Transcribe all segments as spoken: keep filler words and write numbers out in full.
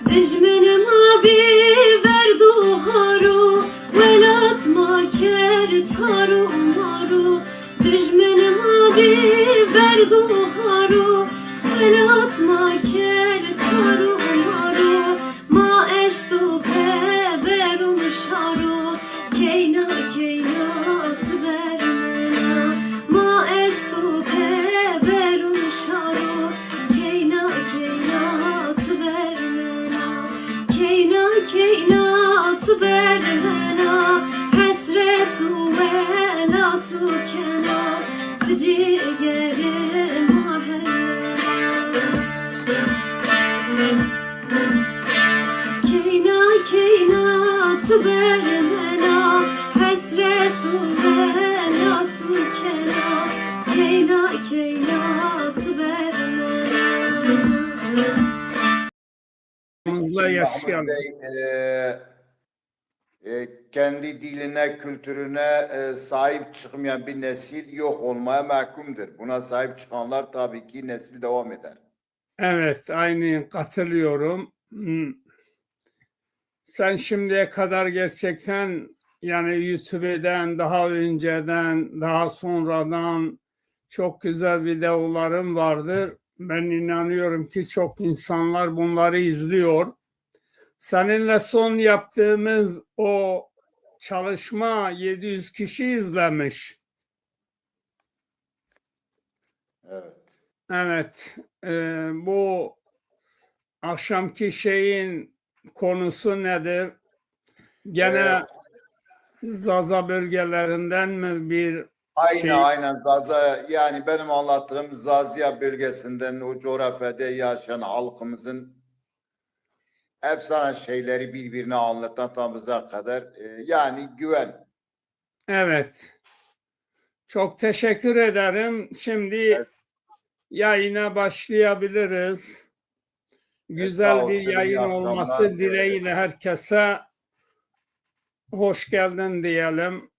Dijmin ma bî verdo haro, welat ma kerd tar û maro. Dijmin ma bî verdo haro, welat ma kerd tar û maro. Ma eşto peber û şaro, keyna keyna tu bermena. Ma eşto peber û şaro, keyna keyna tu bermena. Keyna keyna tu bermena, hesret û welat û kena, tu cigerê ma hemena. Keyna keyna tu bermena, hesret û welat û kena. Keyna keyna tu bermena. Yaşayalım. Bey, e, e, kendi diline, kültürüne, e, sahip çıkmayan bir nesil yok olmaya mahkumdur. Buna sahip çıkanlar tabii ki nesil devam eder. Evet, aynı katılıyorum. Hmm. Sen şimdiye kadar gerçekten, yani YouTube'den, daha önceden, daha sonradan çok güzel videoların vardır. Ben inanıyorum ki çok insanlar bunları izliyor. Seninle son yaptığımız o çalışma yedi yüz kişi izlemiş. Evet. Evet. E, bu akşamki şeyin konusu nedir? Gene Zaza bölgelerinden mi bir şey? Aynen, aynen, Zaza, yani benim anlattığım Zazya bölgesinden, o coğrafyada yaşayan halkımızın efsane şeyleri birbirine anlatan tam bize kadar, e, yani güven. Evet. Çok teşekkür ederim. Şimdi yayına başlayabiliriz. Güzel bir yayın olması dileğiyle herkese hoş geldin diyelim.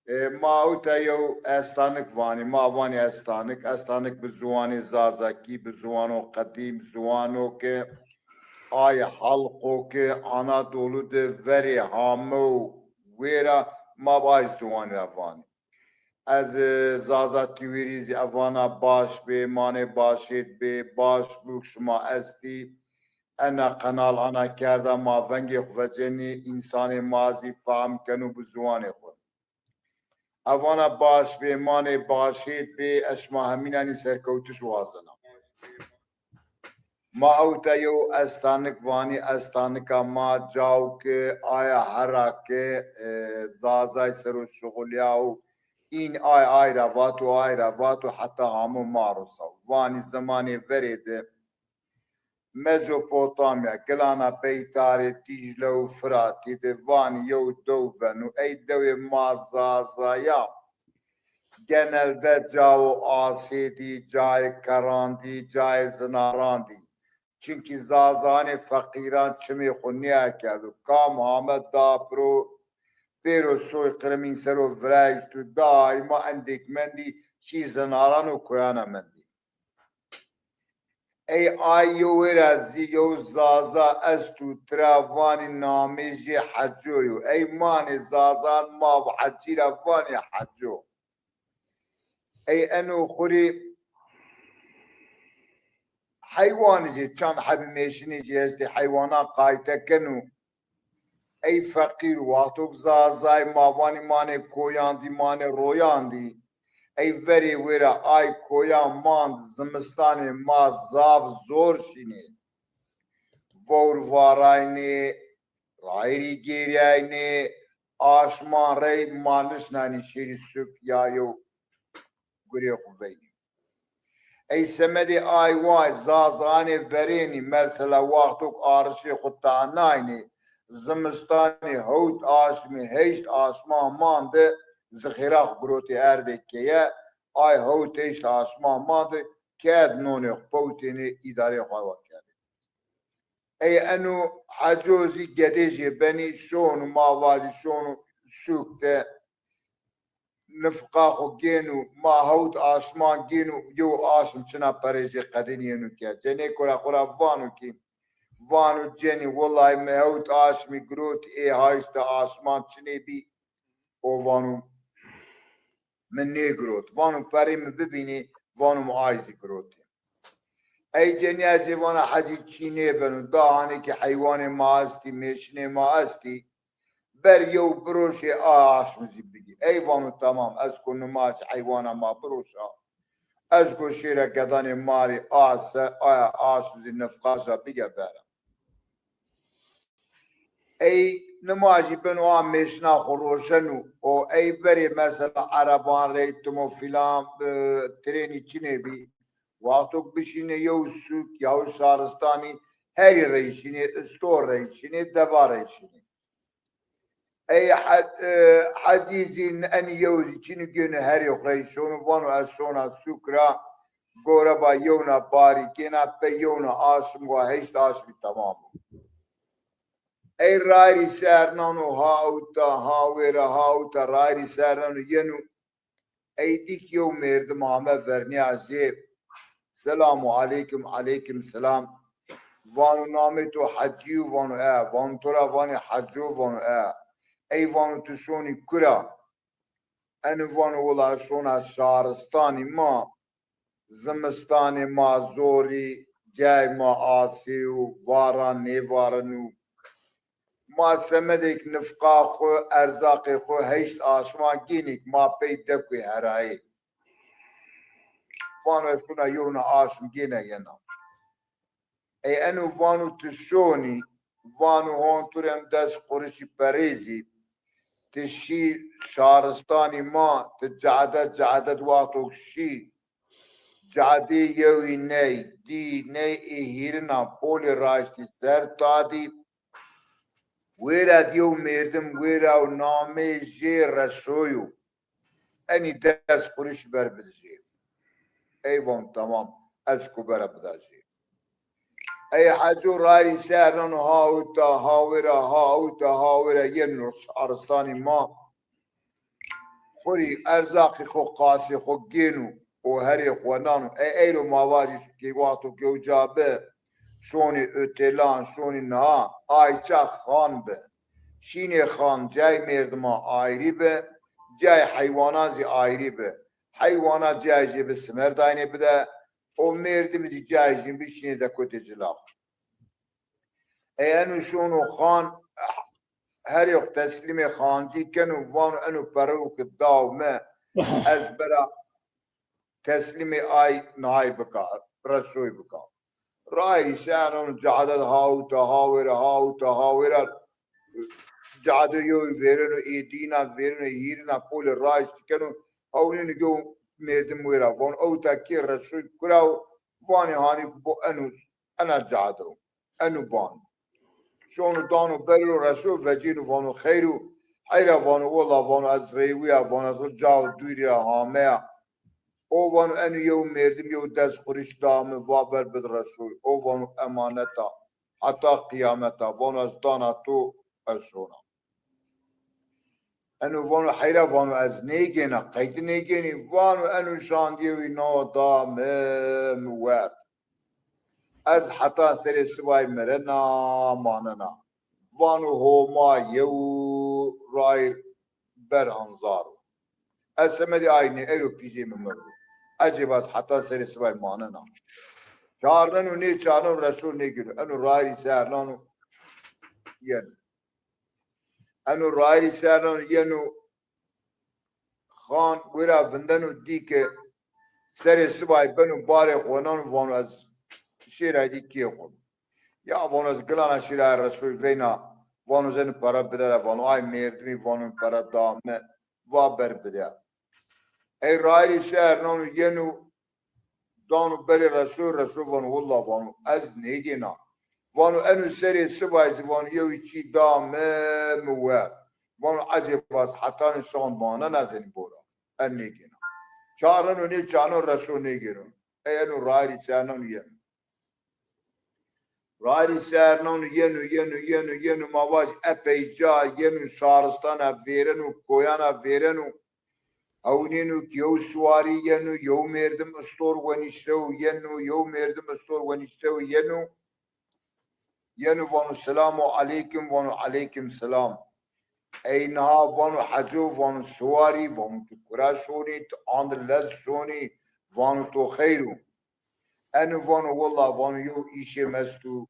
E, ma ewta yew estanik vanî, ma vanî estanik. Estanik bi ziwanê zazakî, bi ziwano qedîm, ziwano ke ay halqo ke Anadolu de verê hame û wêra ma bi ay ziwanî ra vanî. Ez, e, Zaza Tiwîrî zî, e, vana baş bê, manê başêt bê, baş bûk şima estî. Ena qenal ana kerda ma vengê xwu vecenî, însanê ma zî fehm keno bi ziwanê xwu. E vana baş bê, manê başêt bê, ez şima hemînanî serkewtiş wazena. Ma ewta yew estanik vanî, estanika ma caw ke aya hera ke, e, Zazay ser o şuxulîya û în ay ay ra vato, ay ra vato heta hamo ma ro saw. Vanî zemanê verê de Mezopotamya, gilana Beytarê, Dîcle û Firatî de vanî yew dew beno. Ey dewê ma Zazaya genelde cawo asê dî, cayê keran dî, cayê zinaran dî. Çimkî Zazanê feqîran çimê xwu nêakerdo. Kam hame da piro, bêro soyqirimîn ser o virayîşt û daîma endêk mendî şî zinaran û koyana mendî. Ey ay yew wêra zî yew Zaza esto, tira vanî namê jê Heco yo. Ey manê Zazan ma bi Hecî ra vanî Heco. Ey eno xwu rê heywanê jê, çand hebî mêşinê jê estê, heywanan qayte keno. Ey feqîr, wexto ke Zazay ma vanî manê koyan dî, manê royan dî. Ey verê wêra ay koyan mand, zimistanê ma zaf zor şînê. Vewr varaynê, rayîrî gêryaynê, aşman rey ma nişnanî şêrî suk ya yew gurê xwu veynî. Ey semedê ay way Zazanê verênî, mesela wexto ke arişê xwu tanaynê, zimistanê hewt aşmî, heşt aşman mande zixêra xwu girotê erdê keye, ay hewt heşt aşman mande ked nonê xwu pewtênê, îdareyê xwu wa kerdê. Ey eno Heco zî gedê jê benî, şono ma vajî şono sûk de. nifqa xo gêno, ma hewt aşman gêno, yew aşm çina perê jê qedênîyeno ke. Cenêko ra xo ra vano ki, vano cenî, wellahî mi hewt aşmî girot, ê haşta aşman çinê bî. O vano mi nêgirot. Vano perê mi bibînî, vano mi ay zî girotî. Ey cenî ez ê vana hecî çî nêbeno. Da hanê ki heywanê ma estî, mêşinê ma estî. Ber yew biroşê a aşm zî bigî. Ey vano temam, ez ko nimaj heywana ma biroşa. Ez ko şêra gedanê ma rê a se, aya aşm zî nifqaja bige bera. Ey nimajî beno a mêşna xo roşeno û ey verê mesela ereban rey timo filan, e, trênî çinê bî. Wexto ke bişînê yew sûk ya yew şaristanî herî reyşînê, istor reyşînê, deva reyşînê. Ey he-, e, hecî zî enî yew zî çinî gêno herî xo reyşono, vano ez şona sûk ra, goreba yewna barî gêna, pey yewna aşm wa heşt aşmî temam o. Ey rayîrî ser nano ha ewta, ha wêra, ha ewta rayîrî ser nano yeno. Ey dî ki yew mêrdim ame vernîya jê. Selamu aleykum, aleykum selam. Vano namê to Hecî yo? Vano e. Vano to ra vanê Heco? Vano e. Ey vano tu şonî kura? Eno vano wela şona şaristanî ma. Zimistanê ma zorî, cay ma asê yo, varan nêvareno. Ma semedêk nifqa xo, erzaqê xo heşt aşman gênîk, ma pey dekuyê herayê. Vano ez şona yewna aşm gêna yena. Ey eno vano tu şonî, vano hon tu rê em des qurişî perê zî. Ti şî şaristanî ma, ti cade, cade di wexto şî. Cadê yewî ney, dî ney, ê hîrina polê raştî ser tadî. Wêra di yew mêrdim wêra û namê jê Reşo yo. Enî des qurîş ber bidi jê. Ey van tamam, ez kubera bida jê. Ey Heco rayîrî ser nano ha uta, ha wêra, ha uta, ha wêra yeno şaristanî ma. Xo rê erzaqê xo, qasê xo gêno û herê xo nano. Ey eyro ma vajî ke wexto ke uca bi, şonê otelan, şonê niha, ay ça xan bi. Şînê xan cayê mêrdima ayrî bi, cayê heywanan zî ayrî bi. Heywana cayê jê bi simer daynê bide û mêrdimî zî cayê jîn bi şînê dekotê cila xo. Ey eno şono xan, herê xo teslîmê xancî keno, vano eno perro ke daw mi, ez bera teslîmê ay nihay bika, Reşoy bika. Rayîrî ser nano cade de ha uta, ha wêra, ha uta, ha wêra. Cade yewî vêreno, ê dîna vêreno, hîrina polê raştî keno, hewnêno ke o mêrdim wêra. Vano ewta kê, Reşoy kura o? Vanê hanî ke bo eno, ena cade o. Eno ban. Şono dano berê ro, Reşo vecîno, vano xeyr o? Heyra, vano wela, vano ez rêwîya, vano ez ro cao dûrî ra hameya. O vano eno yew mêrdim yew des qurîş da mi, va ber bid Reşoy. O vano emanet a heta qîyamet a, vano ez dana to, ez şona. Eno vano heyra, vano ez nêgêna, qey ti nêgênî? Vano eno şandî yewî nao da mi, mi werd. Ez heta serê sibayî merena, manena. Vano Homa yew rayîr ber anzar o. Ez semedê ay nê, eyro pîzê mi merdo. Ecêba ez heta serê sibayî manena. Çarneno nêçarneno, Reşo nêgêno. Eno rayîrî ser nano yeno. Eno rayîrî ser nano yeno, xan wêra vindeno, dî ke serê sibayî beno, barê xo nano, vano ez şêra dî kê xo. Ya vano ez gilana şêra Reşoy veyna, vano ez eno pere bide de, vano ay mêrdimî, vano pere da mi, va ber bide. Ey rayîrî ser nano yeno, dano berê Reşo, Reşo vano wela, vano ez nêgêna. Vano eno serê sibayî zî, vano yewî çî da mi, mi werd. Vano ecêba ez hetanî şan manena, ez enî bo ra. Ez nêgêna. Çarneno nêçarneno, Reşo nêgêno. Ey eno rayîrî ser nano yeno. Rayîrî ser nano yeno, yeno, yeno, yeno, ma vajî epey ca yeno, şaristana vêreno, koyana vêreno. Ewnêno ki yew suwarî yeno, yew mêrdim istor wenîştew yeno, yew mêrdim istor wenîştew yeno. Yeno vano, "Selamu aleykum," vano, "Aleykum selam." Ey niha vano, "Heco," vano, "suwarî," vano, "tu kura şonî, tu and lez şonî," vano, "to xeyr o." Eno vano, "Willa," vano, "yew îşê mi esto,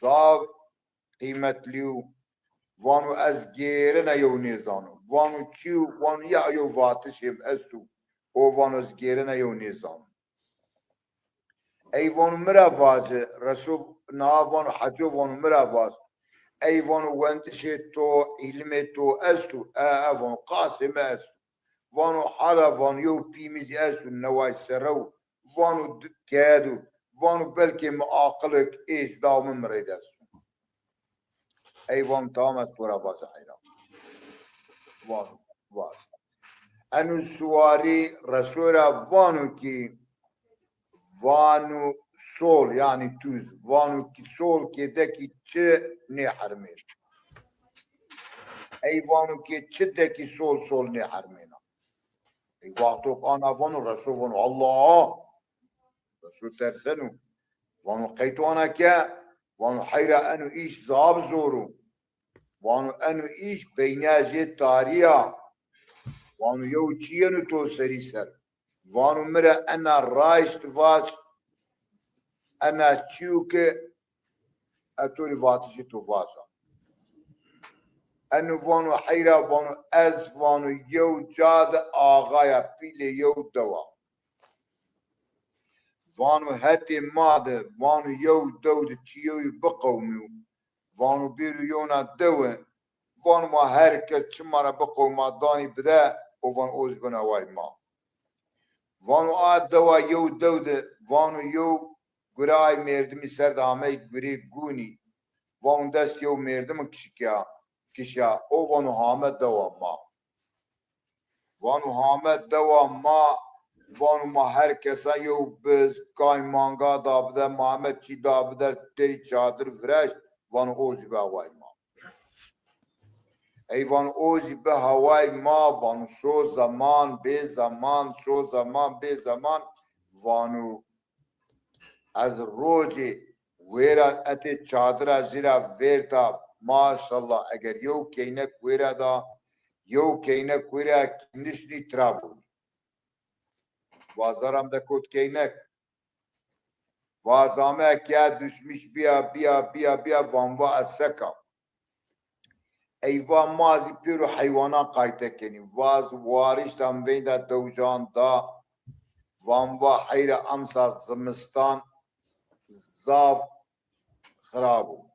zaf qîmetlî yo." Vano, "Ez gêrena yew nêzano." Vano, "Çi yo?" Vano, "Ya yew vatişê mi esto." O vano, "Ez gêrena yew nêzano." Ey vano, "Mi ra vaje." Reso niha vano, "Heco," vano, "Mi ra vaj." Ey vano, "Wendişê to, îlimê to esto?" "E, e," vano, "qasê mi esto." Vano, "Hala," vano, "yew pî mi zî esto, neway serre yo." Vano, "Di-, keye do." Vano, "Belkê mi aqilêk êş daw mi, mi rê de esto." Ey vano, "Tamam, ez to ra vaja heyra." Vano, vaj. Eno suwarî reso ra vano ki, vano, "Sol, yanî tuz." Vano ki, "Sol kê de ki çi nêhermên." Ey vano ki, "Çi de ki sol, sol nêhermêna." Ey wexto ana vano, reso vano, "Allah!" Reso terseno. Vano, "Qey to ana ke?" Vano, "Heyra, eno îş zaf zor o." Vano, "Eno îş peynîya jê tarî ya." Vano, "Yew çî yeno to serî ser?" Vano, "Mi ra ena rayişt vaj, ena çî yo ke ez to rê vatişê to vaja." Eno vano, "Heyra," vano, "ez," vano, "yew ca de axaya, pîlê yew dewa." Vano, "Hetê ma de," vano, "yew dew de çîyewî biqewimîyo." Vano, "Bêro yewna dewe." Vano, "Ma her kes çi ma ra biqewima danî bide." O vano, "O zî bena way ma." Vano, "A dewa yew dew de," vano, "yew gure ay mêrdimî ser de amey gurê gunî." Vano, "Dest yew mêrdimi kişikya, kişa." O vano, "Hame dewa ma." Vano, "Hame dewa ma." Vano, "Ma her kesa yew biz, kay manga da bide, ma heme çî da bide, tey çadir vireşt." Vano, "O zî be haway ma." Ey vano, "O zî be haway ma." Vano, "Şo zeman, bê zeman, şo zeman, bê zeman." Vano, "Ez rocê wêra etê çadira jî ra vêrta, maşallah, eger yew keynek wêra da, yew keynek wêra ki nişnî tira bonî." Va zerra mi de kot keynek. Va ez ame ke duşmîş bîya, bîya, bîya, bîya, van va ez seka. Ey va ma zî pêro heywanan qayte kenî. Va ez warişta mi veyna dewjan da. Van va heyra emsa zimistan zaf xirab o.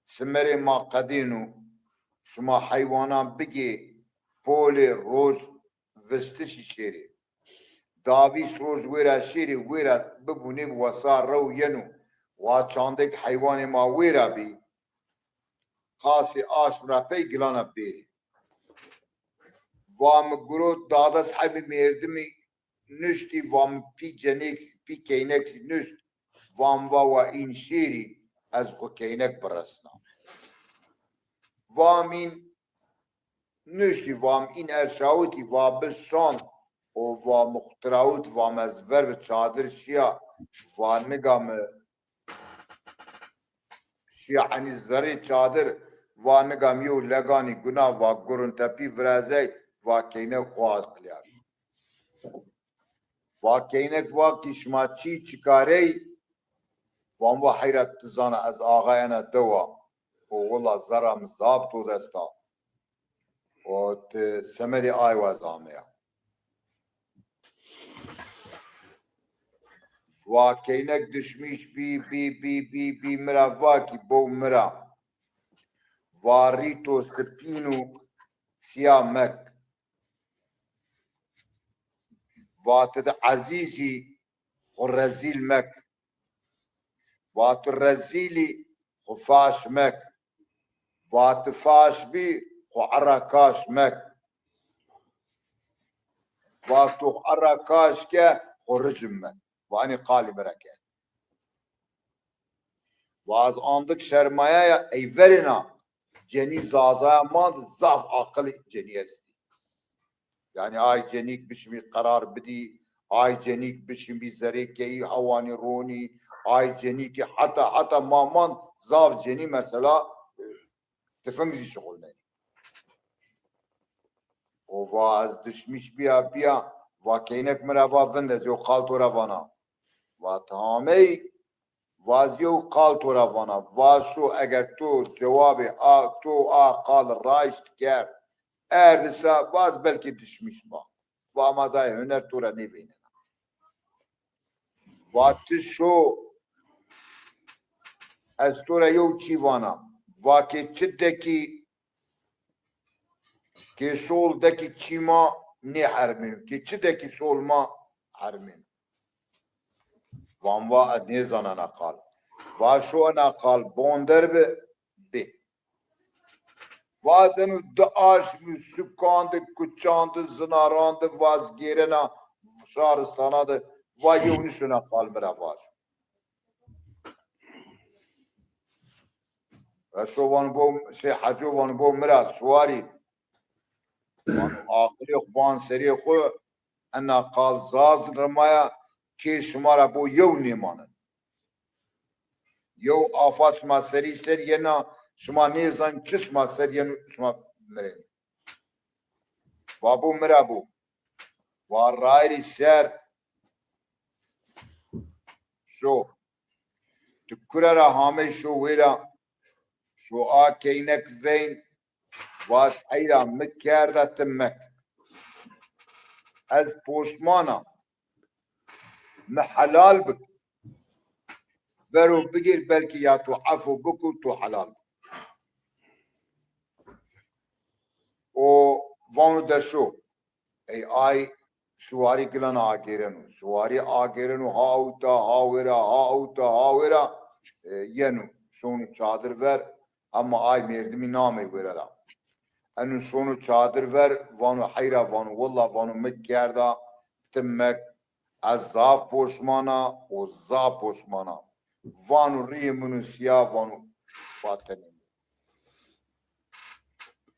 Simerê ma qedîno. Şima heywanan bigê polê roj vistişî şêrê. Dawîst roj wêra şêrê, wêra bibûnê bi wesa rew yeno. Wa çandek heywanê ma wêra bî. Qasê aşm ra pey gilana bêrê. Va mi guro dada sahibî mêrdimî nuştî, va mi pî cenêk, pî keynek zî nuşt. Va mi va wa în şêrî, ez xwu keynek biresna. Va mi în nuştî, va mi în erşawitî, va bi şand û va mi xwu tirawit, va mi ez ver bi çadir şiya, va niga mi şiya enî zerrê çadir, va niga mi yew leganî guna, va gurun tepî virazey, va keynek xwu qilya. Va keynek va ki şima çî çikarey? Van va heyra ti zana ez axayena dewa. O wila zerra mi zaf to dest a. O ti semedê ay wa ez ameya. Va keynek duşmîş bî, bî, bî, bî, bî, mi ra va ki bow mi ra. Va rî to sipîn û sîya mek. Va ti di ezîz î, xwu rezîl mek. Va tu rezîl î, xwu faş mek. Va tu faş bî, xwu erra kaş mek. Va tu erra kaş ke, xwu ricim mek. Va enê qalî mi ra ke. Va ez andik şermayaya, ey verêna. Cenî zazaya ma di zaf aqilê cenî estî. Yanî ay cenîk bişimî qerar bidî, ay cenîk bişimî zerê keyî hewanî ronî, ay cenîkî heta heta ma man zaf cenî mesela tifing zî şixulnenî. O va ez dişmîş bîya bîya, va keynek mi ra va vind ez yew qal to ra vana. Va ti hamey, va ez yew qal to ra vana. Va şo eger to cewabê a to a qal raşt kerd, erdî sa va ez belkî dişmîş ba. Va ma zayê huner to ra nêveynena. Va ti şo ez to ra yew çî vana. Va ke çi dekî ke sol dekî çî ma nêhermîno. Ke çi dekî sol ma hermîno. Van va ez nêzana ena qal. Va şo ena qal bonder bi, bê. Va ez eno di aşmî sukandi, kuçandi, zinarandi, va ez gêrena şaristana de, va yew nişo ena qal mi ra vajo. Reşo vano bo, şey, Heco vano bo mi ra suwarî. Vano aqilê xwu ban serê xwu, ena qal zaf rimaya, kê şima ra bo yew nêmanen. Yew afat şima serî ser yena, şima nêzan çi şima ser yeno, şima mirenî. Va bo mi ra bo. Va rayirî ser şo. Ti kure ra hamey şo wêra, şo a keynek veyn, va ez heyra mi kerda ti mek. Ez poşman a. Mi helal bik. Vero bigêr belkî ya to efo biko to helal bik. O vano de şo. Ey ay suwarî gilan agêreno. Suwarî agêreno ha ewta, ha wêra, ha ewta, ha wêra, e, yeno. Şono çadir ver, hema ay mêrdimî namey wêra ra. Eno şono çadir ver, vano heyra, vano willa, vano mi kerda ti mek, ez zaf poşman a û zaf poşman a. Vano rîyê min û sîya, vano vatenê min.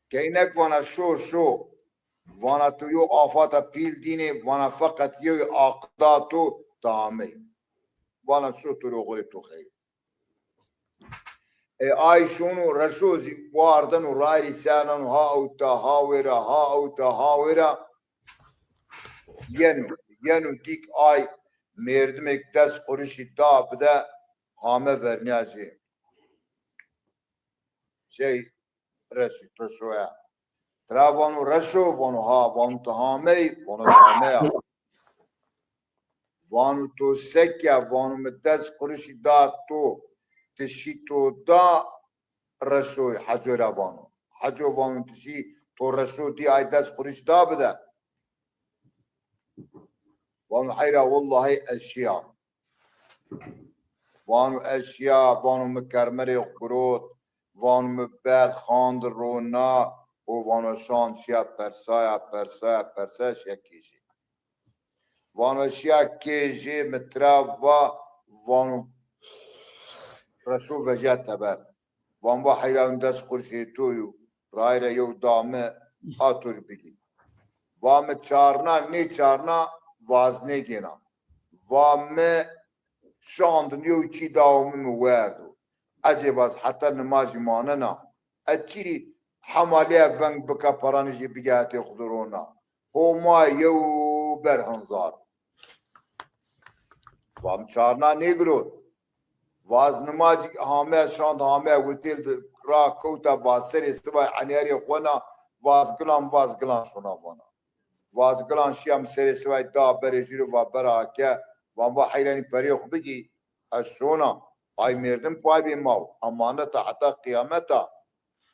Keynek vana şo, şo. Vana to yew afata pîl dînê, vana feqet yew aqda to ti amey. Vana şo to rê oxirê to xeyr. E, ay şono Reşo zî wardeno rayirî ser nano ha ewta, ha wêra, ha ewta, ha wêra. Yeno, yeno dîk ay mêrdimêk des qurişî da bide, hame vernîya jê. Şey, Reşî, to şoya. Tira vano Reşo, vano ha, vano ti hamey, vano ti hameya. Vano to seke, vano mi des qurişî da to, ti şî to da Reşo, Heco ra vano. Heco vano ti şî to Reşo dî ay des qurişî da bide. Vano heyra wellahî ez şîya. Vano ez şîya, vano mi kermerê xwu girot, vano mi berd xand rona û vano şand şîya persaya, persaya, persaya şîya kêjê. Vano şîya kêjê mi tira va, vano Reşo vejîya teber. Van va heyra win des qurşê to yo, rayîre yew da mi, a to rê bigî. Va mi çarna, nêçarna, va ez nêgêna. Va mi şandin yew çî da û mi, mi werdo. Ecêba ez heta nimajî manena. Ez çîrî hemalîye veng bika, paranê jê bigê hetê xwu de rona. Homa yew ber hinzar. Va mi çarna nêgirot. Va ez nimacî hame, şand hame, witêl de ra kewta, va serê sibay enîyarê xwu na, va ez gilan, va ez gilan şona vana. Va ez gilan şîya mi serê sibay da berê jû rê, va bera ke, van va heyranî perê xwu bigî, ez şona. Ay mêrdim pay bê ma w, emaneta heta qiyameta.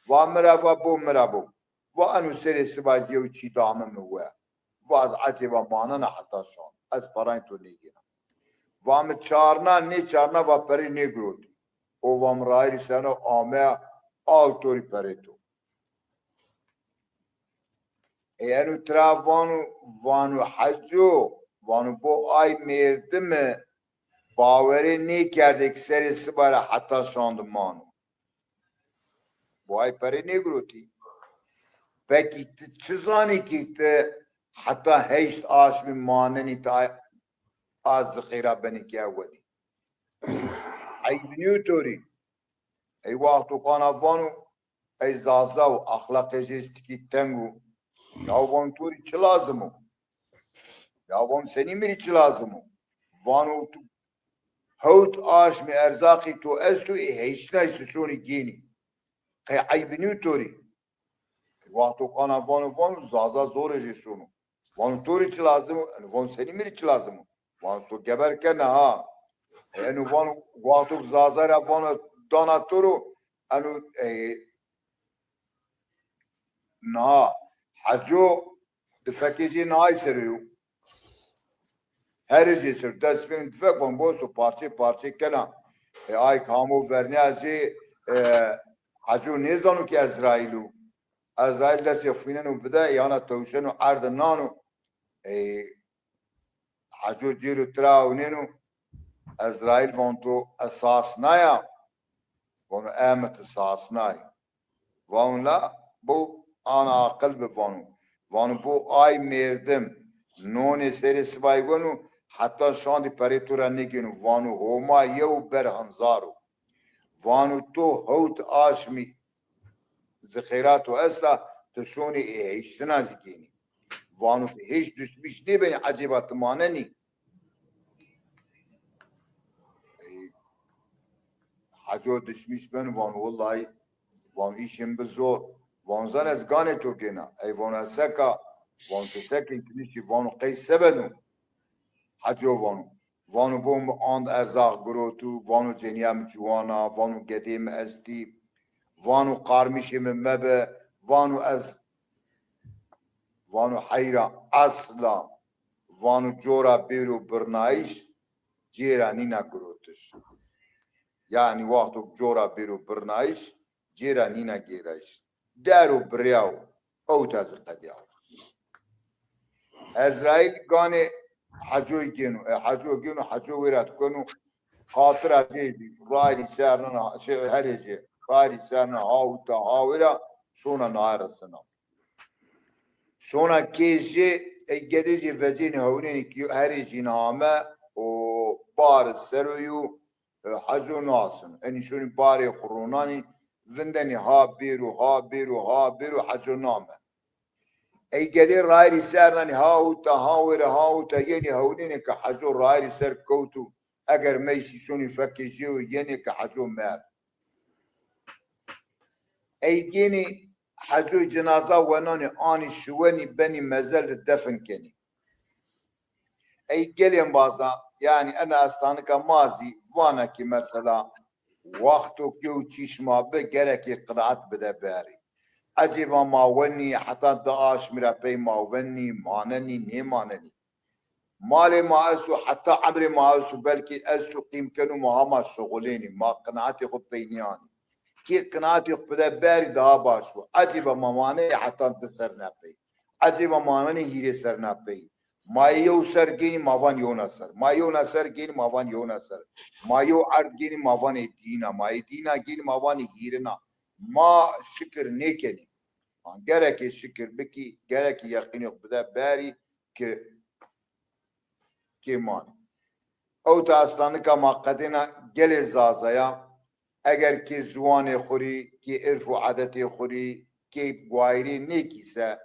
Va mi ra va bo, mi ra bo. Va eno serê sibay yew çî da mi, mi we. Va ez ecêba manena heta şan. Ez parayê to nêgêna. Va mi çarna, nêçarna, va perê nêgirotî. O va mi rayîrî seno ameya, al to rê perê to. Ê eno tira vano, vano Heco, vano bo ay mêrdimi bawerê nêkerdê ki serê sibay ra heta şan de mano. Bo ay perê nêgirotî. Pekî ti çi zanî ki ti Heta heşt aşmî manenî ta a zixêra benî ke wedî. Eyb nîyo to rî. Ey wexto qana vano, ey zaza û axlaqê jê tikî teng o. Ya vano to rî çi lazim o? Ya vano senî mi rî çi lazim o? Vano tu hewt aşmî erzaqî to esto, ê heştnay tu şonî gênî. Qey eyb nîyo to rî. Wexto qana vano, vano zaza zorê jê şono. Vano to rî çi lazim o? Eno vano senî mi rî çi lazim o? Vano to geber kena ha. Eno vano wexto zaza ra vano dana to ro, eno, e, na Heco di fekê jê nay ser o yo. Herê jê ser dest pê difek van bosto parçe parçe kena. E, ay ki hamo vernîya jê, e, Heco nêzano ki Ezraîl o. Ezraîl destê fîneno bide, yana tewşeno erde nano. E, Heco cêro tira ewnêno, Ezraîl von to esas naya? Vono e mi ti sasnay. Vano la bo ana aqil bi vano. Vano bo ay merdim nonê serê sibayî weno, heta şandî perê to ra nêgêno. Vano Homa yew ber hinzar o. Vano to hewt aşmî zixêra to esta, ti şonê ê heştina zî gênî. Vano ti hêş duşmîş nêbenî, ecêba ti manenî? Ey, Heco duşmîş beno, vano wellahî, vano îşê mi bi zor. Vano zan ez ganê to gêna. Ey vano ez seka? Vano ti sekên kinişî? Vano qey se beno? Heco vano. Vano bo mi and erzaq girotu, vano cenîya mi ciwan a, vano gedê mi estî, vano qarmîşê mi mebe, vano ez, vano heyra esla, vano cora bêro birnayîş, cêra nîna girotiş. Yanî wexto cora bêro birnayîş, cêra nîna gêrayîş. Dero biryawo, ewta zî qedîyawo. Ezraîl ganê Hecoyî gêno. E, Heco gêno, Heco wêra dikeno, xatira jê zî rayîrî ser nena, şey, herê jê rayîrî ser nena, ha uta ha wêra, şona naye resena. Şona kê jê, ey gedê jê vecênî hewnênî ki herê jî name û bar ser o yo, e, Heco nasin. Enî şonî barê xwu ronanî, vindenî ha bêro, ha bêro, ha bêro, Heco name. Ey gedê rayîrî ser nanî, ha uta, ha wêre, ha uta, yenî hewnênê ke Heco rayîrî ser kewt û eger meysî şonî fekê jê û yenê ke Heco merd. Ey gênî Hecoyî cinaza wenanî anî şiwenî benî mezel de defin kenî. Ey gelê embaza, yanî ena estanika ma zî vana ki mesela wexto ki yew çî şima bi, gerekê qinaet bide berî. Ecêba ma wenî, heta di aşmî ra pey ma wenî, manenî, nêmanenî? Malê ma esto, heta emrê ma esto, belkî esto qîm keno, ma hema şixulênî, ma qinaetê xwu pey nêanî. Kê qinaetê xwu bide berî daha baş bo. Ecêba ma manenî heta di serrîna pey? Ecêba ma manenî hîrê serrîna pey? Ma yê yew ser gênî, ma van yewna ser. Ma yewna ser gênî, ma van yewna ser. Ma yew erd gênî, ma van ê dîna. Ma ê dîna gênî, ma van ê hîrina. Ma şikir nêkenî. Ma gerekê şikir bikî, gerekê yeqînê xwu bide berî ki kê manî. Ewta estanika ma qedêna gelê Zazaya, eger kê ziwanê xwu rî, kê irf û edetê xwu rî, kê wayîrê nêkî se,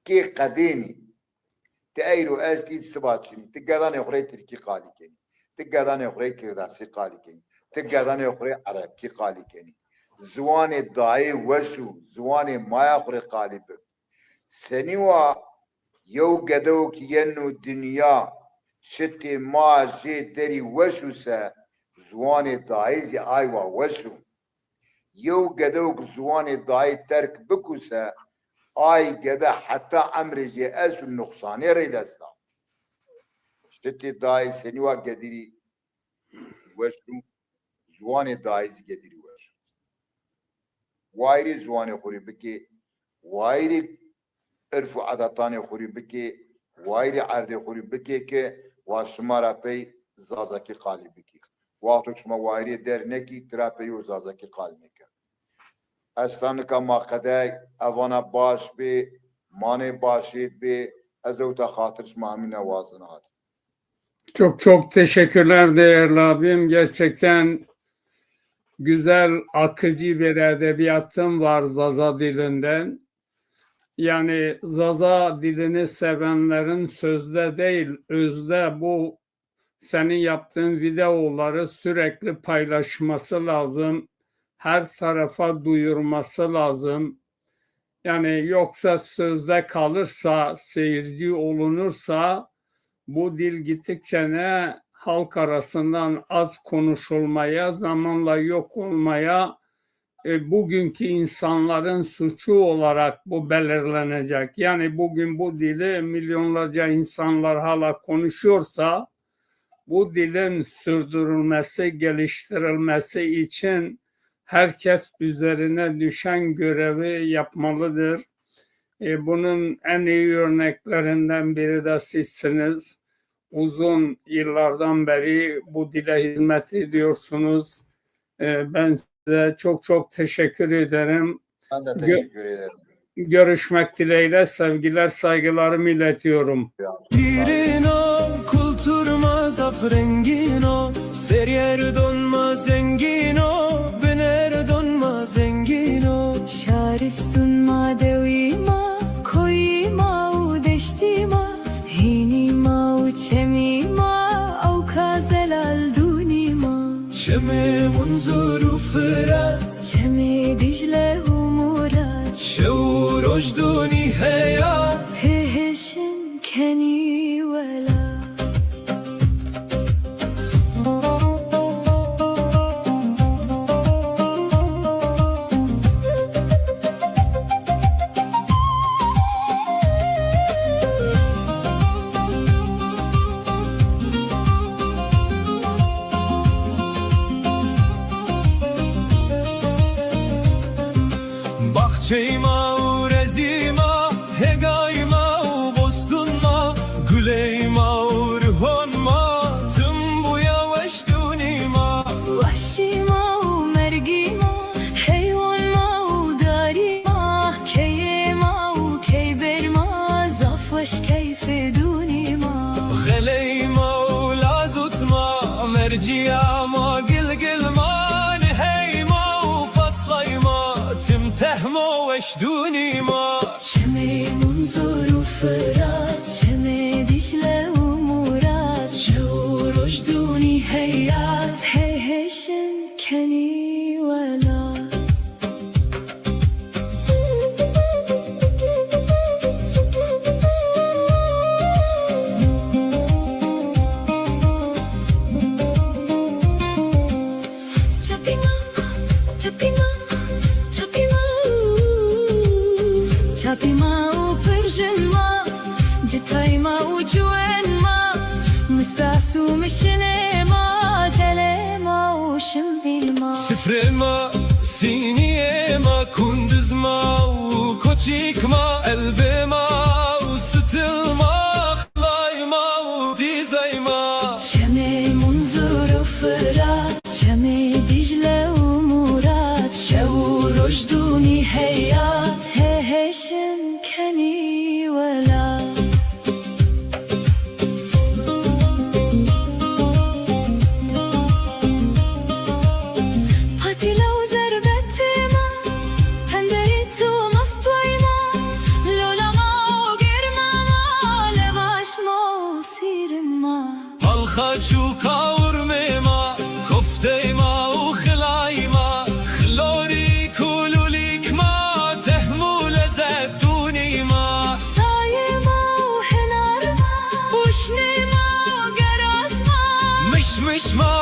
kê qedênî. Ti eyro estî, siba çinî. Ti gedanê xwu rê tirkî qalî kenî. Ti gedanê xwu rê kirdasî qalî kenî. Ti gedanê xwu rê erebkî qalî kenî. Ziwanê dayê weş û ziwanê maya xwu rê qalî bik. Senî wa yew gedewik yeno dinya, şitê ma jê derî weş o se, ziwanê dayê zî ay wa weş o. Yew gedewik ziwanê dayê terk biko se, ay gede heta emrê jê esto nuqsanê rê dest a. Şitê dayê senî wa gedî rî weş o, ziwanê dayê zî gedî rî weş o. Wayîrê ziwanê xwu rî bikê, wayîrê irf û edetanê xwu rî bikê, wayîrê erdê xwu rî bikê ke wa şima ra pey zazakî qalî bikî. Wexto şima wayîrê der nekî, tira pey yew zazakî qalî nêkeno. Estanika ma qedey, evana baş bê, manê başêd bê, Ez ewta xatir şima hemîne wazin hat. Çok çok teşekkürler değerli abim. Gerçekten güzel, akıcı bir edebiyatın var Zaza dilinden. Yani Zaza dilini sevenlerin sözde değil, özde bu senin yaptığın videoları sürekli paylaşması lazım. Her tarafa duyurması lazım. Yani yoksa sözde kalırsa, seyirci olunursa bu dil gittikçe ne halk arasından az konuşulmaya, zamanla yok olmaya, e, bugünkü insanların suçu olarak bu belirlenecek. Yani bugün bu dili milyonlarca insanlar hala konuşuyorsa, bu dilin sürdürülmesi, geliştirilmesi için herkes üzerine düşen görevi yapmalıdır. E, bunun en iyi örneklerinden biri de sizsiniz. Uzun yıllardan beri bu dile hizmet ediyorsunuz. E, ben size çok çok teşekkür ederim. Ben de teşekkür ederim. Görüşmek dileğiyle sevgiler, saygılarımı iletiyorum. Şîrin o, kultur ma zaf rengîn o, seryer don ma zengîn o, biner don ma zengîn o. Şaristun ma, dewî ma, koyî ma û deştî ma, hînî ma û çemî ma, ewka zelal dûnî ma. Çemê Munzur û Firat, çemê Dîcle û Murat, şew û roj dûnî heyat, hêhêşin kenî welat. Baxçey ma û rezî ma, hegay ma û bostun ma, guley ma û rihon ma, tim buya weş dûnî ma. Weşî ma û mergî ma, heywan ma û darî ma, keyê ma û keyber ma, zaf weş keyfê dûnî ma. Xeley ma û lazut ma, mercîya ma, gilgil ma, nihey ma û faslay ma, tim tehmo weş dûnî ma. Çemê Munzur û Firat, çemê Dîcle û Murat, şew û roj dûnî heyat, heyhêşin kenî welat. Çapî ma, çapî ma, çapî ma, çapî ma û pirjin ma, citay ma û ciwen ma, misas û mişinê ma, celê ma û şimbîl ma. Sifrê ma, sîniyê ma, kundiz ma û koçîk ma, elbê ma û stil ma, xilay ma û dîzay ma. Çemê Munzur û Firat, çemê Dîcle û Murat, şew û roj dûnî heyat, hêhêşin kenî welat. Patîla û zerbetê ma, henderît û mastway ma, lola ma û germa ma, levaj ma û sîrin ma. Palxaç û kawurmê ma, koftey ma û xilay ma, xilorîk û lulîk ma, tehm û lezet dûnî ma. Sayê ma û hinar ma, puşnê ma û geraz ma. Mişmiş ma